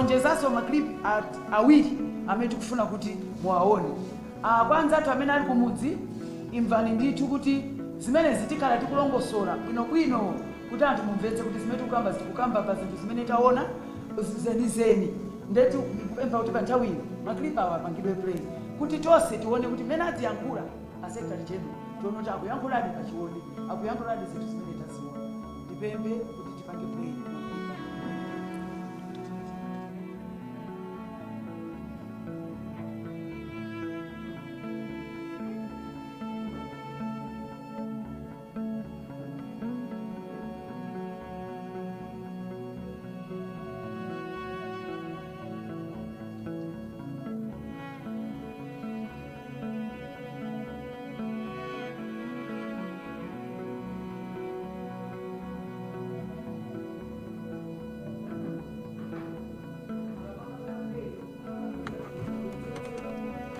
Onjezanso ma clip awiri amene tikufuna kuti muwaone. Kwa anzathu amene ali kumudzi, imvani ndithu kuti zimenezi tikhala tikulongosola bwinobwino kuti anthu mumvetse kuti zimene tikukamba tikukamba pa zinthu zimene taona zenizeni. Nde tikupempha kuti pa nthawi ino ma clip awa apangidwe play kuti tonse tione kuti mmene adziyankhula a Secretary General, tione kuti akuyankhuladi pachione, akuyankhuladi zinthu zimene taziona. Ndipemphe kuti tipange play ma clip.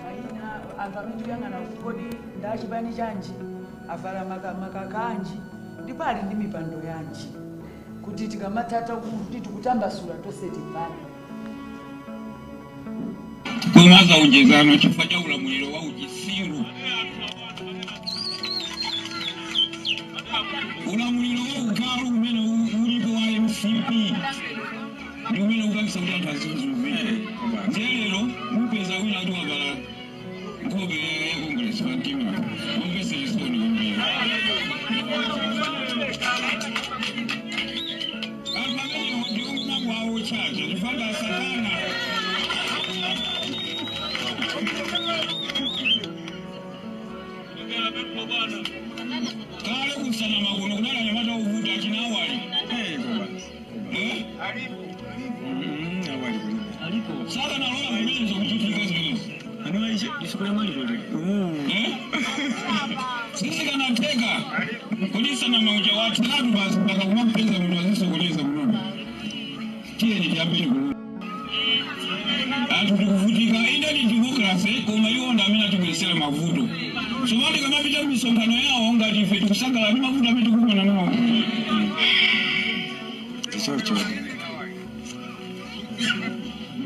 Mayina anthu amene tikuyang'ana kuti kodi ndi achipani chanji, avala makaka anji, ndipo ali ndi mipando yanji, kuti tikamatsata kuti tikutambasula tonse timvane. Koma zaonjezano chifukwa cha ulamuliro wa uchisiru, ulamuliro wa ugalu umene ulipo wa MCP ndi umene ukupangisa kuti anthu azizunzika. Ndiye lero mupeza wina kuti wavala nkhope ya Congress pamtima, omvesa chisoni kwambiri. Anthu amenewo ndi okumangwawo chacha chifukwa asatana. Kale kusanama kuno kunali anyamata ovuta achinawali. Eh? Saka nalola zimenezo kuchitika zimenezo. Eh? Sizikanatheka kuti sanama uja watheratu basi mpaka kumapeza munthu azisokoneza munono. Tiyeni tiyambeni kuno, anthu tikuvutika. Inde, ndi democracy, koma iwo ndi amene atibweretsera mavuto. Tsopano tikamapita m'misonkhano yawo, ngati ife tikusangalala ndi mavuto amene tikukumana nawo. Chocho.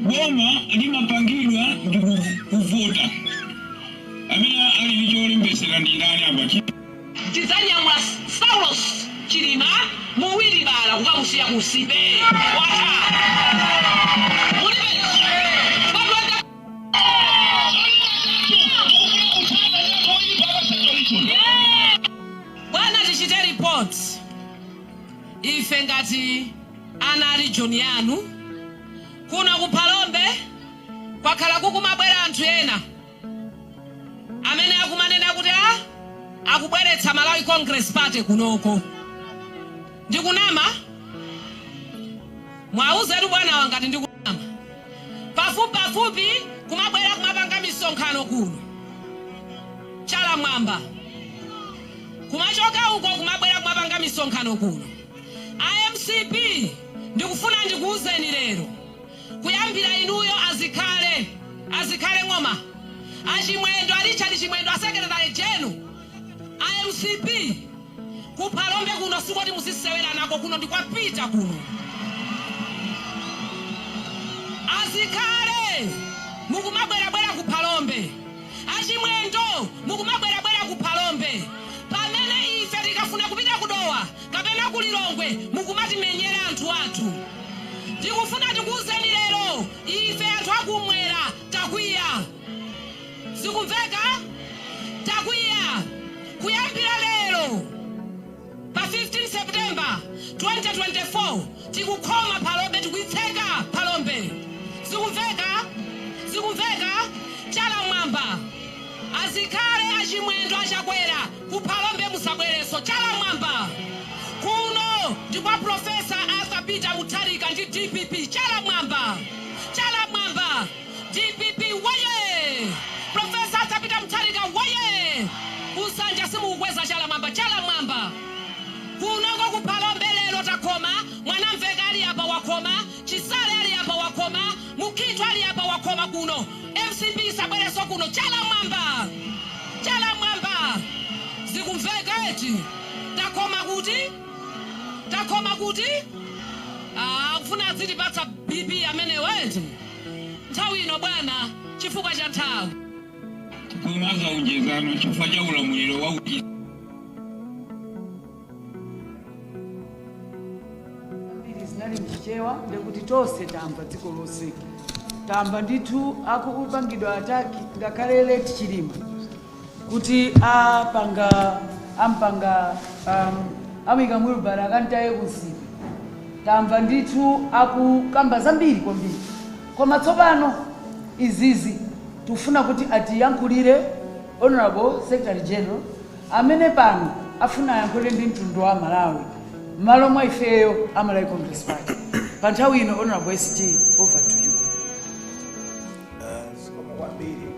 Boma limapangidwa ndi kuvota. Amene ali ndi cholembesera ndi ndani apa? Tidzanyamula Saulos Chilima muwiribala kukamusiya ku Nsipe. Watha mulibe Patwanda. Bwana, tichite report ife ngati ana a region yanu kuno ku Phalombe. Kwakhala kukumabwera anthu ena amene akumanena kuti a akubweretsa Malawi Congress Party kunoko. Ndikunama? Mwauzetu bwana wangati ndikunama. Pafupi pafupi kumabwera kumapanga misonkhano kuno chala mwamba, kumachoka uko kumabwera kumapanga misonkhano kuno. IMCP, ndikufuna ndikuuzeni lero, kuyambira inuyo azikhale, azikhale ng'oma, achimwendo, a Richard Chimwendo, a Secretary General IMCP, kuphalombe kuno sikoti muzisewera nako. Kuno ndikwapita kuno. Azikhale, mukumabwerabwera ku Phalombe, achimwendo, mukumabwerabwera ku Phalombe pamene ife tikafuna kupita kudowa kapena ku Lilongwe, mukumatimenyera anthu athu. Tikufuna tikuwuzeni lero, ife anthu akumwera takwiya. Zikumveka? Takwiya. Kuyambira lero pa 15 September 2024, tikukhoma Phalombe, tikuitseka Phalombe. Zikumveka? Zikumveka? Chala mwamba. Azikhale, achimwendo, achakwera, ku Phalombe musabwereso. Chala mwamba. Kuno ndi kwa Professor Arthur Peter Mutharika ndi DPP. Chala mwamba, chala mwamba. DPP woye! Professor Arthur Peter Mutharika woye! Kusanja simukukweza chala mwamba. Chala mwamba. Kunoko ku Phalombe lero takhoma. Mwanamveka ali apa wakhoma, Chisale ali apa wakhoma, Mukhitho ali apa wakhoma. Kuno MCP isabwereso kuno. Chala mwamba, chala mwamba. Zikumveka eti? Takhoma kuti? Takhoma kuti? Ah, akufuna azitipatsa BP amenewo eti? Nthawi ino bwana, chifukwa cha nthawi. Kumaza unjezano chifukwa cha ulamuliro wa uchi. Mbiri zinali mchichewa, ndekuti tonse tamva, dziko lonse tamva ndithu akupangidwa attack ngakhale late Chilima kuti apanga ampanga amuyika mwilubara akantaye kunsipe. Tamva ndithu akukamba zambiri kwambiri, koma tsopano izizi tikufuna kuti atiyankhulire Honorable Secretary General amene pano afuna ayankhule ndi mtundu wa Malawi m'malo mwa ifeyo a Malawi Congress Party. Pa nthawi ino, Honorable SG, over to you. Zikomo kwambiri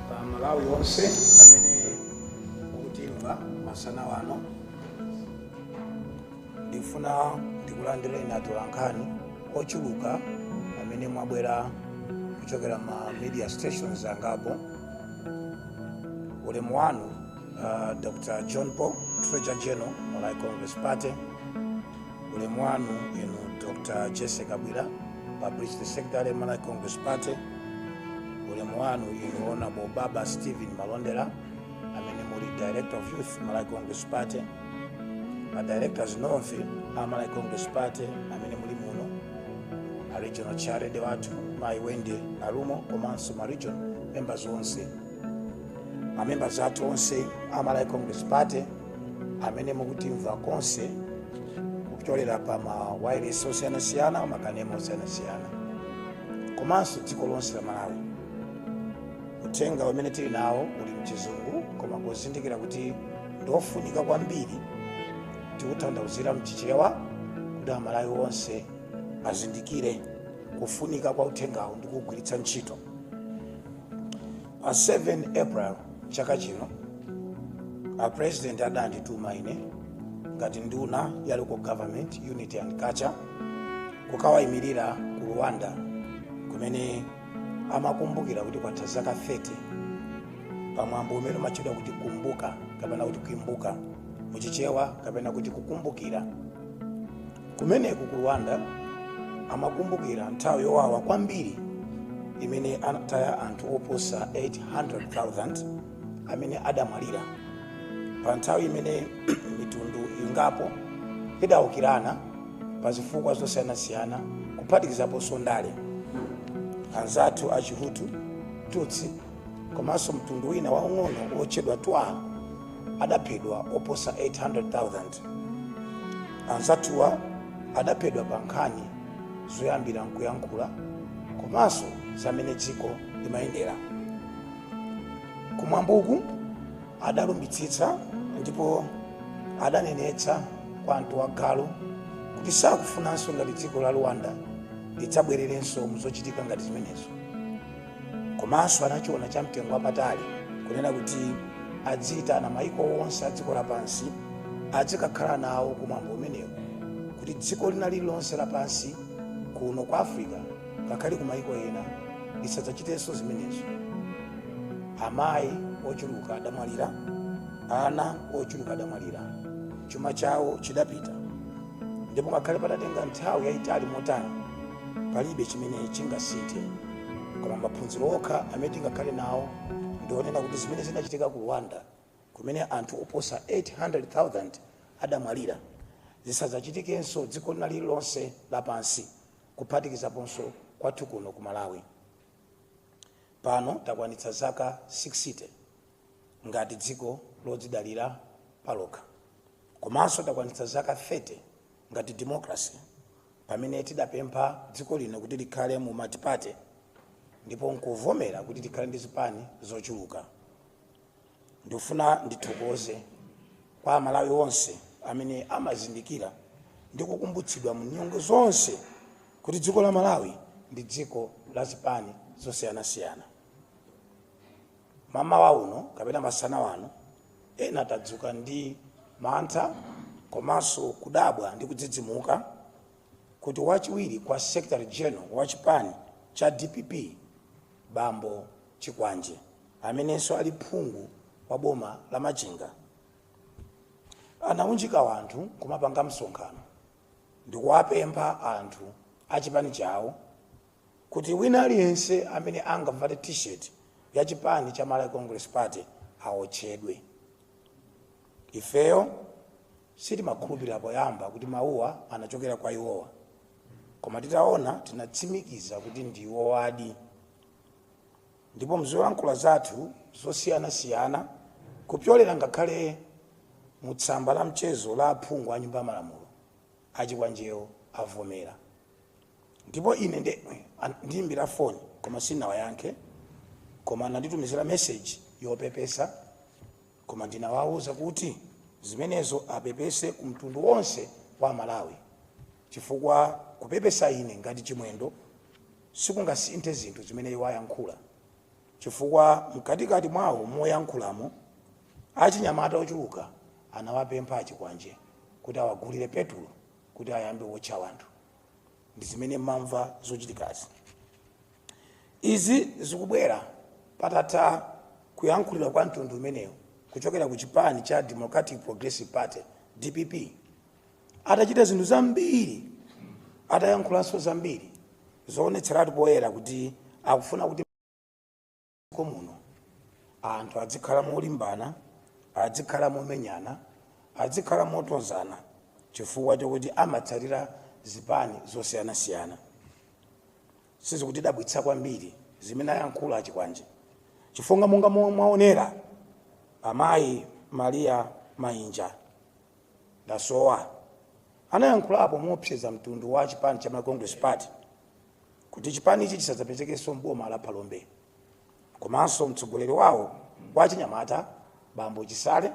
pa Malawi onse amene mukutimva masana wano. Ndifuna ndikulandireni atolankhani ochuluka amene mwabwera kuchokera ma media stations angapo. Ulemu wanu, Dr John Paul, Treasurer General, Malawi Congress Party. Ulemu wanu inu Dr Jesse Kabwila, Publicity Secretary, Malawi Congress Party. Ulemu wanu inu Honorable Baba Stephen Malondera amene muli Director of Youth, Malawi Congress Party. Ma directors nonse a Malawi Congress Party amene muli muno, a regional chairlady wathu Mayi Wende Nalumo, komanso ma region members onse, ma members athu onse a Malawi Congress Party amene mukutimva konse kupyolera pa ma wireless osiyanasiyana, makanema osiyanasiyana, komanso dziko lonse la Malawi. Uthenga umene tili nawo uli mchizungu, koma kuzindikira kuti ndiofunika kwambiri tikutanthauzira mchichewa kuti Amalawi onse azindikire kufunika kwa uthengawo ndi kugwiritsa ntchito. Pa 7 April chaka chino, a President adandituma ine ngati nduna ya Local Government, Unity and Culture kukawayimirira ku Rwanda kumene amakumbukira kuti kwatha zaka 30 pamwambo umene umatchedwa kuti Kumbuka kapena kuti Kuimbuka muchichewa kapena kuti kukumbukira. Kumeneku ku Rwanda amakumbukira nthawi yowawa kwambiri imene anataya anthu oposa 800,000 amene adamwalira pa nthawi imene mitundu ingapo idawukirana pa zifukwa zosiyanasiyana, kuphatikizaponso ndale. Anzathu Achihutu, Tutsi komanso mtundu wina waung'ono wotchedwa Twa adaphedwa oposa 800,000. Anzathuwa adaphedwa pa nkhani zoyambira nkuyankhula komanso zamene dziko limayendera. Kumwambuku adalumbitsitsa ndipo adanenetsa kwa anthu agalu kuti sakufunanso ngati dziko la Rwanda lidzabwererenso muzochitika ngati zimenezo. Komanso anachiona chamtengo wapatali kunena kuti adziyitana maiko onse a dziko lapansi adzikakhala nawo kumwambo umenewu, kuti dziko lina lililonse lapansi kuno ku Africa ngakhale ku maiko ena lisadzachitenso zimenezo. Amayi ochuluka adamwalira, ana ochuluka adamwalira, chuma chawo chidapita, ndipo ngakhale patatenga nthawi yayitali motani palibe chimene chingasinthe. Koma maphunziro okha amene tingakhale nawo ndionena kuti zimene zinachitika ku Rwanda kumene anthu oposa 800,000 adamwalira zisadzachitikenso dziko lina lililonse lapansi, kuphatikizaponso kwathu kuno ku Malawi. Pano takwanitsa zaka 60 ngati dziko lodzidalira palokha, komanso takwanitsa zaka 30 ngati democracy pamene tidapempha dziko lino kuti likhale mu multi-party ndipo nkuvomera kuti tikhale ndi zipani zochuluka. Ndifuna ndithokoze kwa Amalawi onse amene amazindikira ndi kukumbutsidwa mu nyongo zonse kuti dziko la Malawi ndi dziko la zipani zosiyanasiyana. Mamawa uno kapena masana wano, ena tadzuka ndi mantha komanso kudabwa ndi kudzidzimuka kuti wachiwiri kwa Secretary General wa chipani cha DPP, Bambo Chikwanje, amenenso ali phungu wa boma la Machinga, anaunjika wanthu kumapanga msonkhano ndikuwapempha anthu a chipani chawo. Kuti wina aliyense amene angavale T-shirt ya chipani cha Malawi Congress Party aotchedwe. Ifeyo sitimakhulupirira poyamba kuti mawuwa anachokera kwa iwowa, koma titaona tinatsimikiza kuti ndi iwowadi. Ndipo mzolankhula zathu zosiyanasiyana, kupyolera ngakhale mutsamba la mchezo la aphungu a Nyumba ya Malamulo, achikwanjewo avomera. Ndipo ine ndiyimbira foni koma sinawayankhe, koma ananditumizira message yopepesa. Koma ndinawawuza kuti zimenezo apepese ku mtundu wonse wa Malawi, chifukwa kupepesa ine ngati Chimwendo sikungasinthe zinthu zimene iwo ayankhula, chifukwa mkatikati mwawo moyankhulamo achinyamata ochuluka anawapempha achikwanje kuti awagulire petulo kuti ayambe wotcha wanthu. Ndi zimene mamva zochitikazi. Izi zikubwera patatha kuyankhulira kwa mtundu umenewu kuchokera ku chipani cha Democratic Progressive Party, DPP, atachita zinthu zambiri, atayankhulanso zambiri zoonetseratu poyera kuti akufuna kuti dziko muno anthu adzikhala molimbana, adzikhala momenyana, adzikhala motonzana, chifukwa chokuti amatsatira zipani zosiyanasiyana. Sizikutidabwitsa kwambiri zimene ayankhula achikwanje, chifukwa monga mwaonera, amayi Maria Mainja Ndasowa anayankhulapo moopseza mtundu wa chipani cha Malawi Congress Party kuti chipani ichi chisadzapezekenso mboma la Phalombe. Komanso mtsogoleri wawo wa chinyamata, bambo Chisale,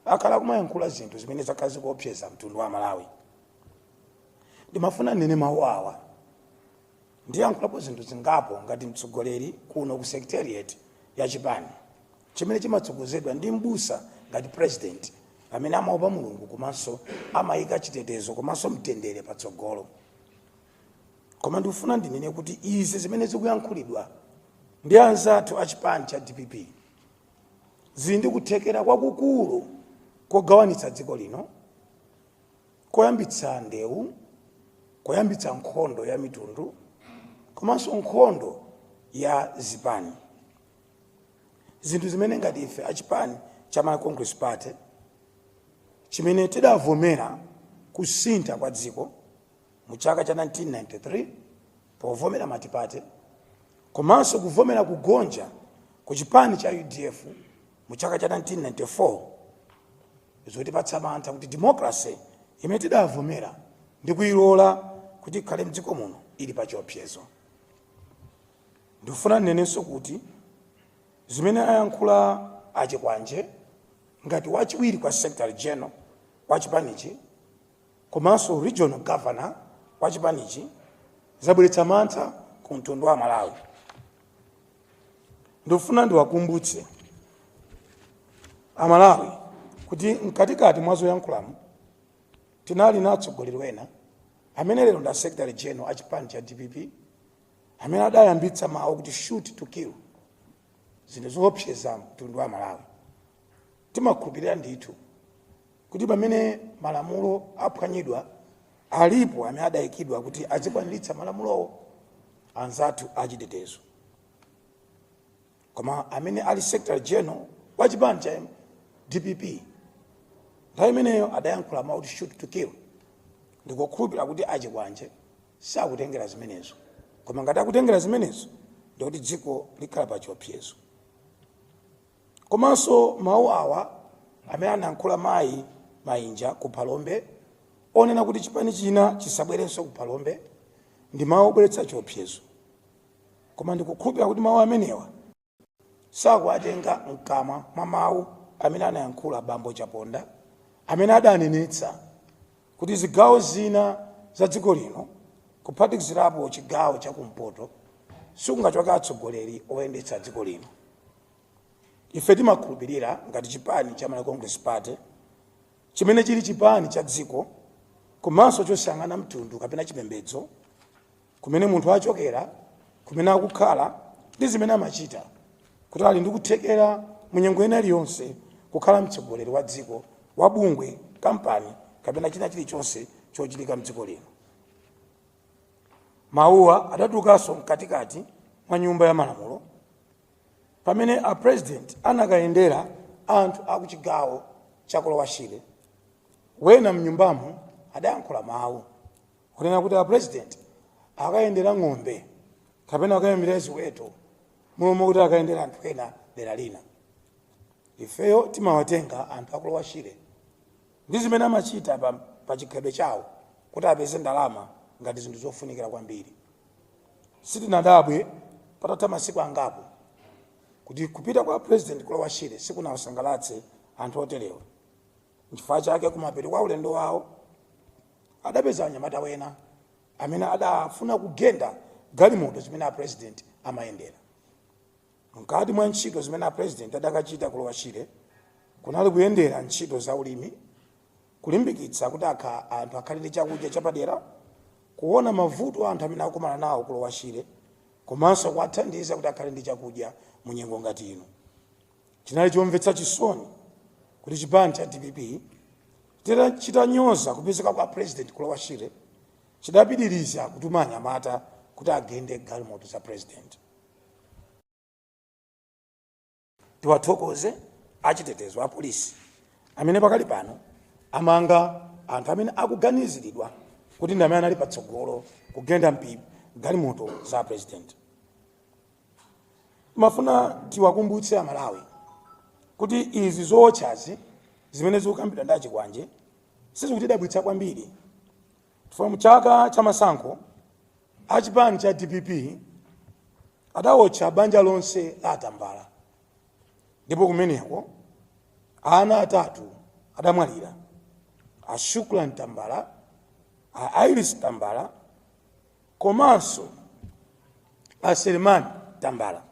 akhala kumayankhula zinthu zimene zakhala zikuopseza mtundu wa Malawi. Ndimafuna nene mawu awa. Ndiyankhulapo zinthu zingapo ngati mtsogoleri kuno ku secretariat ya chipani chimene chimatsogozedwa ndi mbusa ngati president, amene amaopa Mulungu komanso amayika chitetezo komanso mtendere patsogolo. Koma ndikufuna ndinene kuti izi zimene zikuyankhulidwa ndi anzathu a chipani cha DPP zili ndi kuthekera kwakukulu kogawanitsa dziko lino, koyambitsa ndewu, koyambitsa nkhondo ya mitundu komanso nkhondo ya zipani, zinthu zimene ngati ife achipani cha Malawi Congress Party, chimene tidavomera kusintha kwa dziko mu chaka cha 1993 povomera multiparty, komanso kuvomera kugonja ku chipani cha UDF mu chaka cha 1994, zotipatsa mantha kuti democracy imene tidavomera ndi kuyilola kuti ikhale mdziko muno ili pa chiopsezo. Ndikufuna ndinenenso kuti zimene ayankhula achikwanje ngati wachiwiri kwa secretary general wa chipanichi komanso regional governor wa chipanichi zabweretsa mantha ku mtundu wa Malawi. Ndikufuna ndiwakumbutse Amalawi kuti mkatikati mwa zoyankhulamo tinali na atsogoleri wena amene lero nda secretary general a chipani cha DPP, amene adayambitsa mawu kuti "shoot to kill", zinthu zoopseza mtundu wa Malawi. Timakhulupirira ndithu kuti pamene malamulo aphwanyidwa, alipo amene adayikidwa kuti azikwaniritsa malamulowo, anzathu achitetezo. Koma amene ali secretary general wa chipani cha DPP nthawi imeneyo adayankhula mawu kuti "shoot to kill". Ndikukhulupirira kuti achikwanje sakutengera zimenezo, koma ngati akutengera zimenezo, ndikuti dziko likhala pa chiopsezo. Komanso mawu awa amene anayankhula mayi Mainja ku Phalombe, onena kuti chipani china chisabwerenso ku Phalombe, ndi mawu obweretsa chiopsezo. Koma ndikukhulupirira kuti mawu amenewa sakuwatenga mkamwa mwa mawu amene anayankhula bambo Chaponda, amene adanenetsa kuti zigawo zina za dziko lino, kuphatikizirapo chigawo chakumpoto, sikungachoke atsogoleri oyendetsa dziko lino. Ife timakhulupirira ngati chipani cha Malawi Congress Party, chimene chili chipani cha dziko komanso chosayang'ana mtundu kapena chipembedzo, kumene munthu achokera, kumene akukhala ndi zimene amachita, kuti ali ndi kuthekera mu nyengo ina iliyonse kukhala mtsogoleri wa dziko, wa bungwe, kampani kapena china chilichonse chochitika mdziko lino. Mawuwa adatulukanso mkatikati mwa Nyumba ya Malamulo pamene a President anakayendera anthu akuchigawo cha ku Lower Shire. Wena mnyumbamo adayankhula mawu kunena kuti a President akayendera ng'ombe kapena akayendera ziweto, mulomo kuti akayendera anthu ena dera lina. Ifeyo timawatenga anthu aku Lower Shire ndi zimene amachita pa chikhalidwe chawo kuti apeze ndalama ngati zinthu zofunikira kwambiri. Sitinadabwe patatha masiku angapo kuti kupita kwa President ku Lower Shire sikunawasangalatse anthu oterewa. Nchifukwa chake kumapeto kwa ulendo wawo adapeza anyamata wena amene adafuna kugenda galimoto zimene a President amayendera. Mkati mwa ntchito zimene a President adakachita ku Lower Shire kunali kuyendera ntchito za ulimi, kulimbikitsa kuti anthu akhale ndi chakudya chapadera, kuona mavuto anthu amene akukumana nawo ku Lower Shire, komanso kuwathandiza kuti akhale ndi chakudya mu nyengo ngati ino. Chinali chomvetsa chisoni kuti chipani cha DPP chitanyoza kupezeka kwa President ku Lower Shire, chidapitiriza kutuma anyamata kuti agende galimoto za President. Tiwathokoze achitetezo, apolisi, amene pakali pano amanga anthu amene akuganiziridwa kuti ndi amene anali patsogolo kugenda mpi galimoto za President. Mafuna tiwakumbutse Amalawi kuti izi zootchazi zimene zikukambidwa ndi achikwanje sizikutidabwitsa kwambiri, chifukwa mchaka cha masankho achipani cha DPP adawotcha banja lonse la Atambala, ndipo kumeneko ana atatu adamwalira: a Shukran Tambala, a Iris Tambala komanso a Selemani Tambala.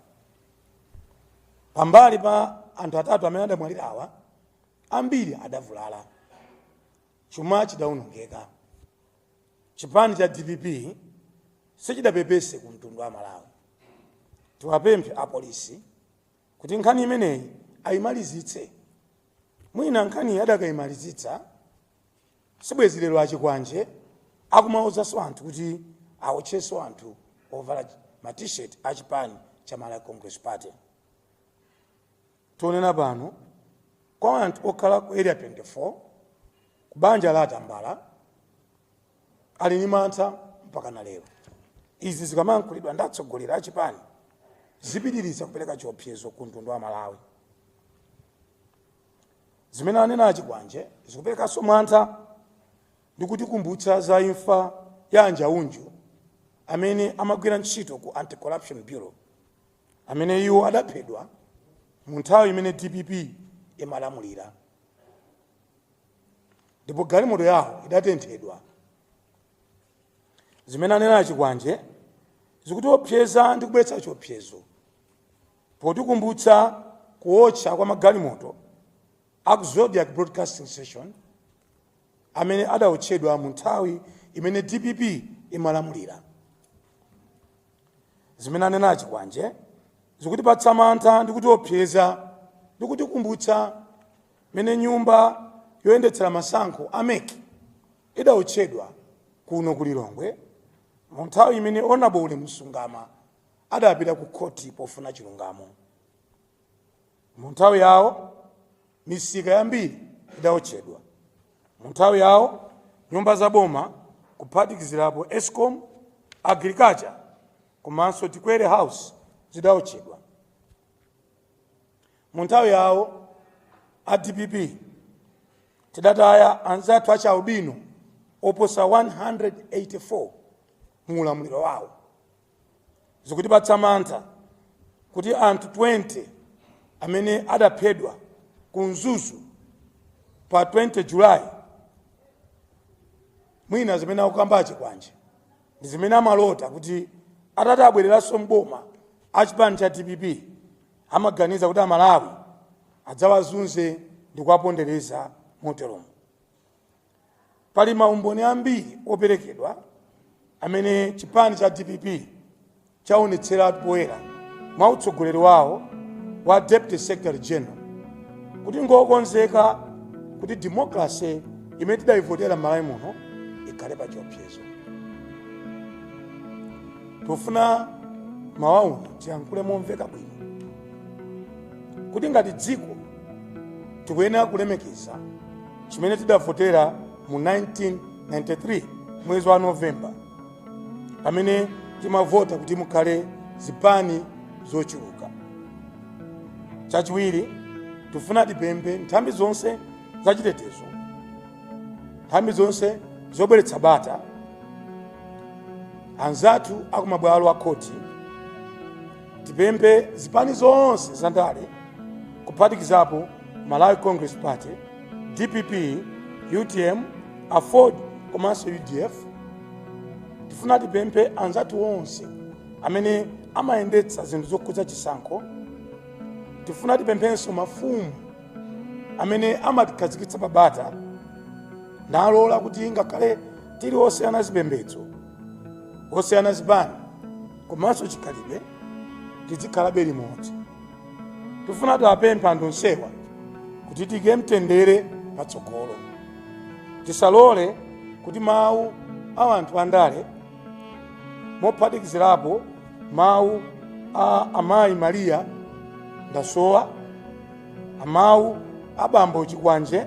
Pambali pa anthu atatu amene adamwalira awa, ambiri adavulala, chuma chidawonongeka. Chipani cha DPP sichidapepese ku mtundu wa Malawi. Tiwapemphe apolisi kuti nkhani imeneyi ayimalizitse. Mwina nkhaniyi adakayimalizitsa, sibwezi lero achikwanje akumawuzanso anthu kuti awotchenso anthu ovala ma T-shirt achipani cha Malawi Congress Party. Tionena pano, kwa anthu okhala ku Area 24 ku banja la Atambala ali ndi mantha mpaka na lero. Izi zikamayankhulidwa ndi atsogoleri achipani zipitiriza kupereka chiopsezo ku mtundu wa Malawi. Zimene anena achikwanje zikuperekanso mantha ndi kutikumbutsa za imfa ya Anjaunju amene amagwira ntchito ku Anti-Corruption Bureau, amene iwo adaphedwa mu nthawi imene DPP imalamulira, ndipo galimoto yawo idatenthedwa. Zimene anena achikwanje zikutiopseza ndi kubweretsa chiopsezo potikumbutsa kuotcha kwa magalimoto aku Zodiac Broadcasting Station amene adawotchedwa mu nthawi imene DPP imalamulira. Zimene anena achikwanje zikutipatsa mantha ndi kutiopseza ndi kutikumbutsa mene nyumba yoyendetsera masankho a MEC idawotchedwa kuno ku Lilongwe mu nthawi imene Honorable Msungama adapita ku khoti pofuna chilungamo. Mu nthawi yawo misika yambiri idawotchedwa. Mu nthawi yawo nyumba za boma, kuphatikizirapo ESCOM, Agriculture komanso Tikwere House, zidawotchedwa. Mu nthawi yawo a DPP tidataya anzathu achaubino oposa 184 mu ulamuliro wawo. Zikutipatsa mantha kuti anthu 20 amene adaphedwa ku Mzuzu pa 20 Julayi, mwina zimene akukamba achikwanje ndi zimene amalota kuti atati abwereranso mboma achipani cha DPP, amaganiza kuti Amalawi adzawazunze ndi kuwapondereza moteromo. Pali maumboni ambiri operekedwa amene chipani cha DPP chaonetseratu poyera mwa utsogoleri wawo wa Deputy Secretary General kuti ngokonzeka kuti democracy imene tidayivotera m'Malawi muno ikhale pa chiopsezo. Tofuna mawauno tiyankhule momveka bwino kuti ngati dziko tikuyenera kulemekeza chimene tidavotera mu 1993 mwezi wa Novemba, pamene timavota kuti mukhale zipani zochuluka. Chachiwiri, tifuna tipemphe nthambi zonse zachitetezo, nthambi zonse zobweretsa bata, anzathu akumabwalo a khoti, tipemphe zipani zonse zandale kuphatikizapo Malawi Congress Party, DPP, UTM, AFORD komanso UDF. Tifuna tipemphe anzathu onse amene amayendetsa zinthu zokhudza chisankho. Tifuna tipemphenso mafumu amene amatikhazikitsa pabata nalola kuti ngakhale tili osiyana zipembedzo, osiyana zipani komanso chikhalidwe, tizikhalabe limodzi. Tifuna tiwapemphe anthu onsewa kuti tiyike mtendere patsogolo. Tisalole kuti mawu a anthu andale, mophatikizirapo mawu a amayi Maria Ndasowa, amawu abambo Chikwanje,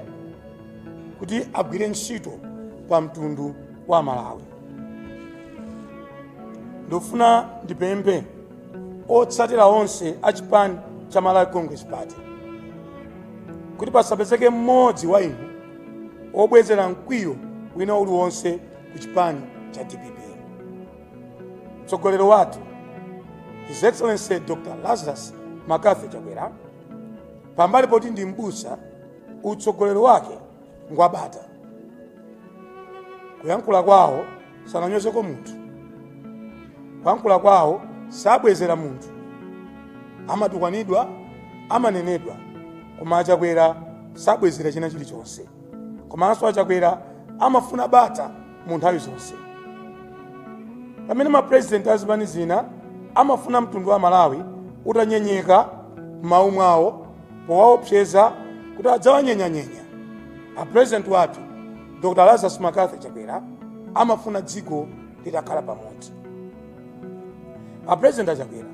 kuti agwire ntchito pa mtundu wa Malawi. Ndifuna ndipemphe otsatira onse a chipani cha Malawi Congress Party kuti pasapezeke mmodzi wa inu obwezera mkwiyo wina uliwonse ku chipani cha DPP. Mtsogoleri wathu, His Excellency Dr. Lazarus McCarthy Chakwera, pambali poti ndi mbusa, utsogoleri wake ngwabata. Kuyankhula kwawo sananyozeko munthu, kuyankhula kwawo sabwezera munthu. Amatukwanidwa, amanenedwa, koma aChakwera sabwezera china chilichonse. Komanso aChakwera amafuna bata mu nthawi zonse, pamene mapurezidenti azipani zina amafuna mtundu wa Malawi utanyenyeka m'mawu mwawo powaopseza kuti adzawanyenyanyenya, apurezidenti wathu Dr. Lazarus McCarthy Chakwera amafuna dziko litakhala pamodzi. Apurezidenti aChakwera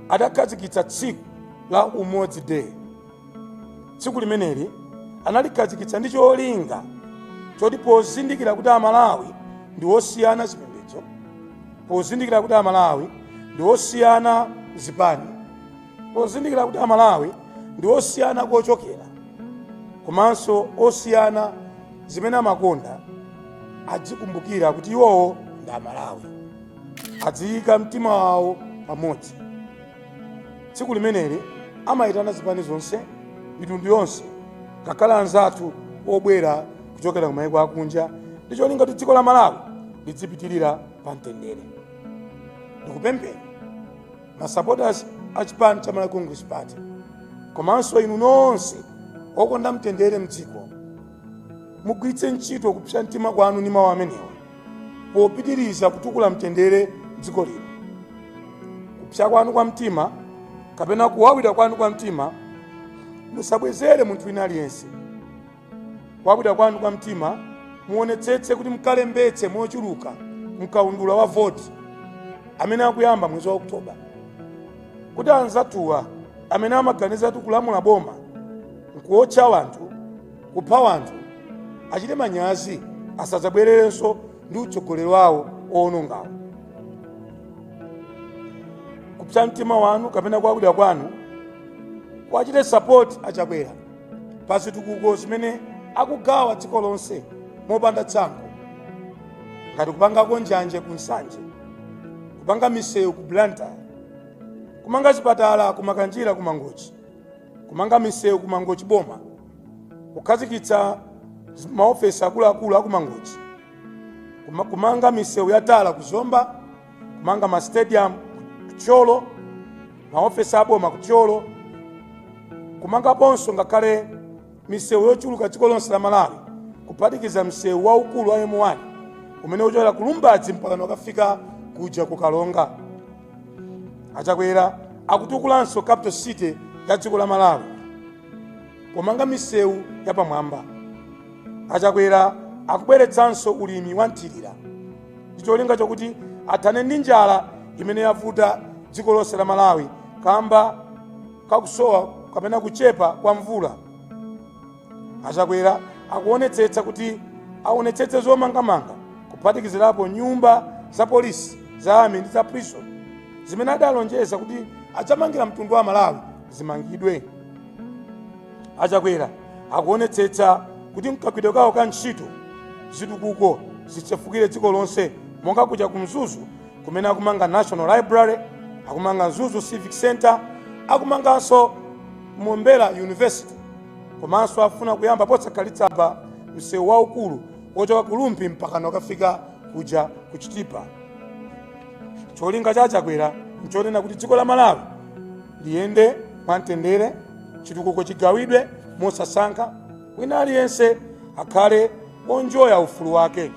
adakhazikitsa tsiku la Umodzi Day. Tsiku limeneli analikhazikitsa ndi cholinga choti pozindikira kuti Amalawi ndi osiyana zipembedzo, pozindikira kuti Amalawi ndi osiyana zipani, pozindikira kuti Amalawi ndi osiyana kochokera komanso osiyana zimene amakonda, adzikumbukira kuti iwowo ndi Amalawi, adziyika mtima wawo pamodzi. Tsiku limeneli amayitana zipani zonse, mitundu yonse, ngakhale anzathu obwera kuchokera ku mayiko akunja, ndi cholinga kuti dziko la Malawi lidzipitirira pa mtendere. Ndikupempheni ma supporters a chipani cha Malawi Congress Party komanso inu nonse okonda mtendere mdziko, mugwiritse ntchito kupsa mtima kwanu ndi mawu amenewa popitiriza kutukula mtendere mdziko lino. Kupsa kwanu kwa mtima kapena kuwawidwa kwanu kwa mtima, musabwezere munthu wina aliyense. Kuwawidwa kwanu kwa mtima, muonetsetse kuti mukalembetse mochuluka mkaundula wa voti amene akuyamba mwezi wa Oktoba, kuti anzathuwa amene amaganiza kuti kulamula boma nkuotcha wanthu, kupha wanthu, achite manyazi, asadzabwererenso ndi utsogoleri wawo owonongawo. Kupsa mtima wanu kapena kuwawidwa kwanu kuwachite support aChakwera pa zitukuko zimene akugawa dziko lonse mopanda tsankho, ngati kupangako njanje ku Nsanje, kupanga misewu ku Blantyre, kumanga chipatala ku Makanjira ku Mangochi, kumanga misewu ku Mangochi boma, kukhazikitsa maofesi akuluakulu aku Mangochi, kumanga misewu ya tala ku Zomba, kumanga ma stadium ku Thyolo, maofesi aboma ku Thyolo, kumangaponso ngakhale misewu yochuluka dziko lonse la Malawi, kuphatikiza msewu waukulu wa M1 umene uchokera ku Lumbadzi mpaka ukafika kuja ku Kalonga. Achakwera akutukulanso capital city ya dziko la Malawi pomanga misewu yapamwamba. Achakwera akubweretsanso ulimi wa mthirira ndi cholinga chokuti athane ndi njala imene yavuta dziko lonse la Malawi kamba kakusowa kapena kuchepa kwa mvula. Achakwera akuonetsetsa kuti aonetsetse zomangamanga, kuphatikizirapo nyumba za polisi, za army ndi za prison zimene adalonjeza kuti adzamangira mtundu wa Malawi zimangidwe. Achakwera akuonetsetsa kuti mkagwidwe kawo ka ntchito zitukuko zichefukire dziko lonse, monga kuja ku Mzuzu kumene akumanga National Library, akumanga Mzuzu Civic Center, akumanganso Mombera University, komanso afuna kuyamba posakhalitsa pa msewu waukulu wochoka ku Rumphi mpaka ukafika kuja ku Chitipa. Cholinga cha Chakwera nchonena kuti dziko la Malawi liyende mwamtendere, chitukuko chigawidwe mosasankha, wina aliyense akhale onjoya ufulu wake.